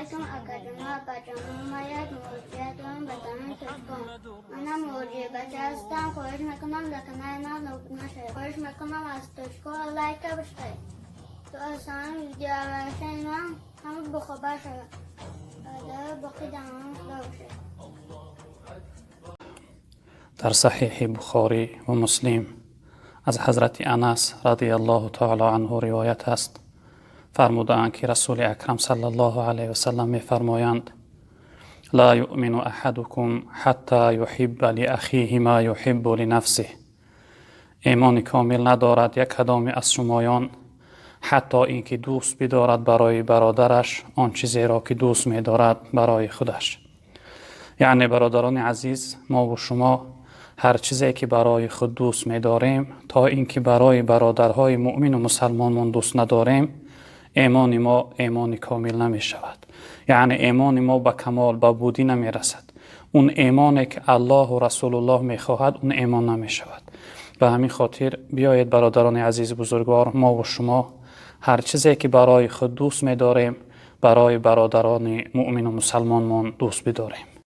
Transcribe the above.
Алайкум, акаҷону апаҷону. Ман як муроҷиат дорам ба занони тоҷикон. Манам муҳоҷир бача ҳастам. Хоҳиш мекунам, дар канали ман обуна шавед. Хоҳиш мекунам, аз тоҷико лайка бишавед, то аз ҳамин видеои ман ҳама бохабар шавад. Боқӣ дар амони Худо бошед. Дар Саҳеҳи Бухорӣ ва Муслим аз ҳазрати Анас радиаллоҳу таоло анҳу ривоят аст, фармудаанд, ки Расули Акрам саллаллоҳу алайҳи васалам мефармоянд: «Ла юъмину аҳадукум ҳатта юҳибба лиахиҳи ма юҳиббу линафсиҳ». Имони комил надорад як кадоме аз шумоён, ҳатто ин ки дӯст бидорад барои бародараш он чизеро, ки дӯст медорад барои худаш. Яъне, бародарони азиз, мову шумо ҳар чизе ки барои худ дӯст медорем, то ин ки барои бародарҳои муъмину мусалмонмон дӯст надорем, имони мо имони комил намешавад. Яъне имони мо ба камол, ба будӣ намерасад. Он имоне ки Аллоҳу Расулуллоҳ мехоҳад, он имон намешавад. Ба ҳамин хотир биёед, бародарони азизи бузургвор, мову шумо ҳар чизе ки барои худ дӯст медорем, барои бародарони муъмину мусалмонмон дӯст бидорем.